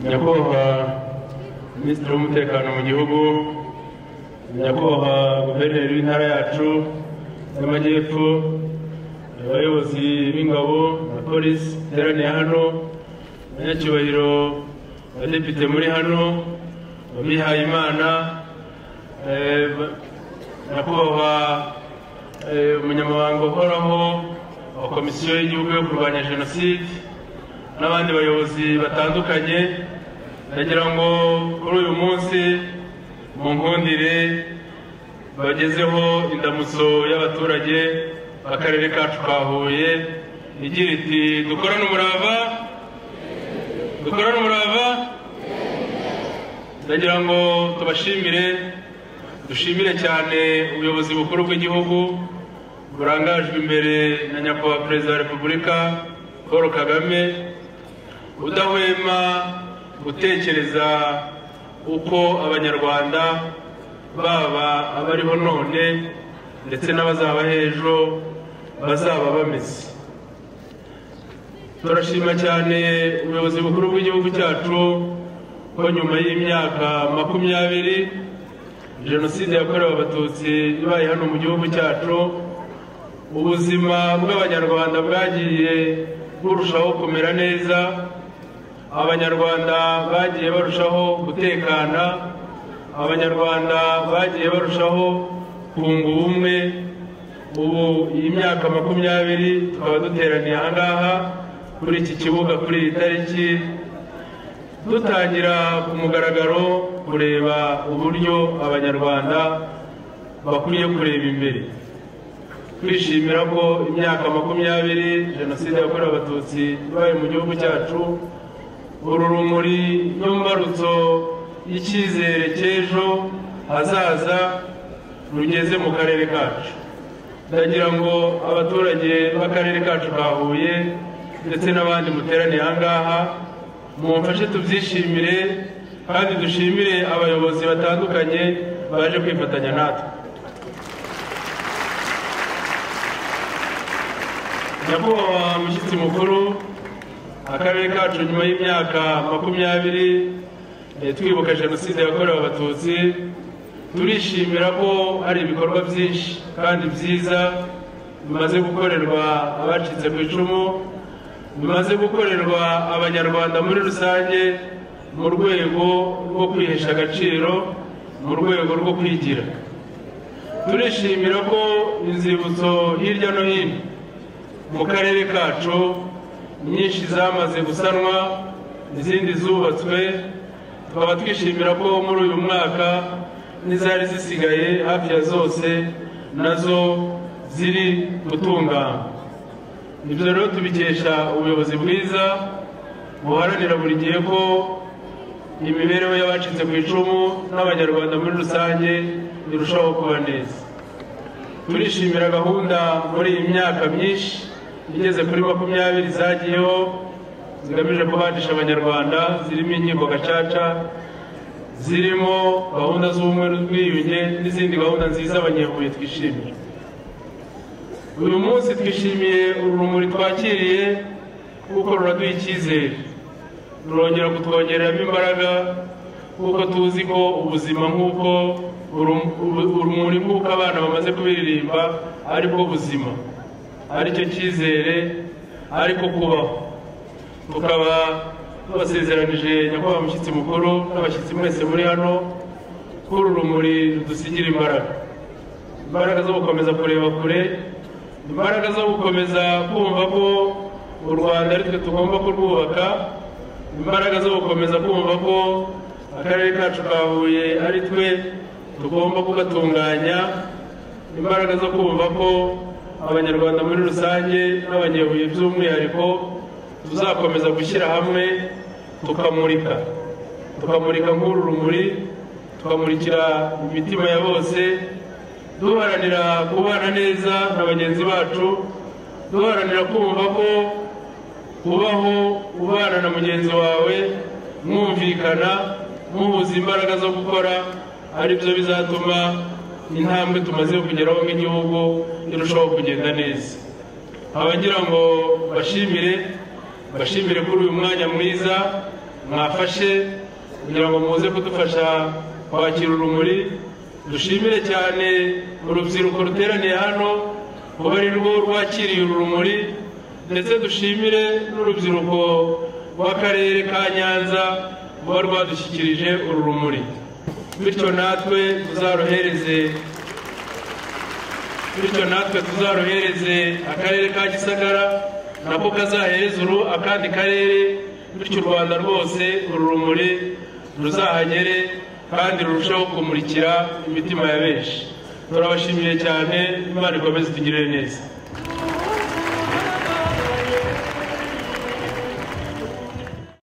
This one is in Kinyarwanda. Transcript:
Nyakubahwa Minisitiri w'Umutekano mu gihugu, Nyakubahwa Guverineri w'Intara yacu y'Amajyepfo, abayobozi b'ingabo na polisi bateraniye hano, abanyacyubahiro, abadepite muri hano, abihayimana, Nyakubahwa Umunyamabanga uhoraho wa Komisiyo y'Igihugu yo kurwanya Jenoside n'abandi bayobozi batandukanye, ndagira ngo kuri uyu munsi mu nkundire bagezeho indamutso y'abaturage b'akarere kacu ka Huye igira iti: dukorane umurava, dukorane umurava. Ndagira ngo tubashimire, dushimire cyane ubuyobozi bukuru bw'igihugu burangajwe imbere na Nyakubahwa Perezida wa Repubulika Paul Kagame, udahwema gutekereza uko Abanyarwanda baba abariho none ndetse n'abazaba ejo bazaba bameze. Turashima cyane ubuyobozi bukuru bw'igihugu cyacu ko nyuma y'imyaka 20 Jenoside yakorewe Abatutsi ibaye hano mu gihugu cyacu, ubuzima bw'Abanyarwanda bwagiye burushaho kumera neza, Abanyarwanda bagiye barushaho gutekana, Abanyarwanda bagiye barushaho kunga ubumwe. Ubu iyi myaka 20 tukaba duteraniye aha ngaha kuri iki kibuga kuri iyi tariki, dutangira ku mugaragaro kureba uburyo Abanyarwanda bakwiye kureba imbere, twishimira ko imyaka 20 Jenoside yakorewe Abatutsi ibaye mu gihugu cyacu, uru rumuri n'imbarutso y'icyizere cy'ejo hazaza rugeze mu karere kacu. Ndagira ngo abaturage b'akarere kacu ka Huye ndetse n'abandi muteraniye aha ngaha mumfashe tubyishimire, kandi dushimire abayobozi batandukanye baje kwifatanya natwe. Nyakubahwa mushyitsi mukuru, akarere kacu nyuma y'imyaka 20 twibuka Jenoside yakorewe Abatutsi, turishimira ko hari ibikorwa byinshi kandi byiza bimaze gukorerwa abacitse ku icumu, bimaze gukorerwa Abanyarwanda muri rusange mu rwego rwo kwihesha agaciro, mu rwego rwo kwigira. Turishimira ko inzibutso hirya no hino mu karere kacu nyinshi zamaze gusanwa, izindi zubatswe. Tukaba twishimira ko muri uyu mwaka n'izari zisigaye hafi ya zose nazo ziri gutunganywa. Ibyo rero tubikesha ubuyobozi bwiza buharanira buri gihe ko imibereho y'abacitse ku icumu n'Abanyarwanda muri rusange irushaho kuba neza. Turishimira gahunda muri iyi myaka myinshi igeze kuri 20 zagiyeho zigamije kubanisha Abanyarwanda, zirimo inkiko gacaca, zirimo gahunda z'ubumwe n'ubwiyunge n'izindi gahunda nziza Abanyehuye twishimira. Uyu munsi twishimiye uru rumuri twakiriye kuko ruraduha icyizere, rurongera kutwongereramo imbaraga, kuko tuzi ko ubuzima nk'uko urumuri nk'uko abana bamaze kubiririmba aribwo buzima, aricyo cyizere, ariko kubaho. Tukaba tubasezeranije Nyakubahwa mushyitsi mukuru n'abashyitsi mwese muri hano ko uru rumuri rudusigira imbaraga, imbaraga zo gukomeza kureba kure, imbaraga zo gukomeza kumva ko u Rwanda ari twe tugomba kurwubaka, imbaraga zo gukomeza kumva ko akarere kacu ka Huye ari twe tugomba kugatunganya, imbaraga zo kumva ko Abanyarwanda muri rusange n'Abanyehuye by'umwihariko tuzakomeza gushyira hamwe tukamurika, tukamurika nk'uru rumuri, tukamurikira imitima ya bose, duharanira kubana neza na bagenzi bacu, duharanira kumva ko kubaho ubana na mugenzi wawe mwumvikana, muhuza imbaraga zo gukora, aribyo bizatuma intambwe tumaze kugeraho nk'igihugu irushaho kugenda neza. Abagira ngo bashimire kuri uyu mwanya mwiza mwafashe kugira ngo muze kudufasha kwakira urumuri. Dushimire cyane urubyiruko ruteraniye hano kuba ari rwo rwakiriye uru rumuri, ndetse dushimire n'urubyiruko rw'akarere ka Nyanza kuba rwadushyikirije uru rumuri, bityo natwe tuzaruhereze akarere ka Gisagara, nako kazahereza uru akandi karere, bityo u Rwanda rwose uru rumuri ruzahagere kandi rurushaho kumurikira imitima ya benshi. Turabashimiye cyane, Imana ikomeze itugirire neza.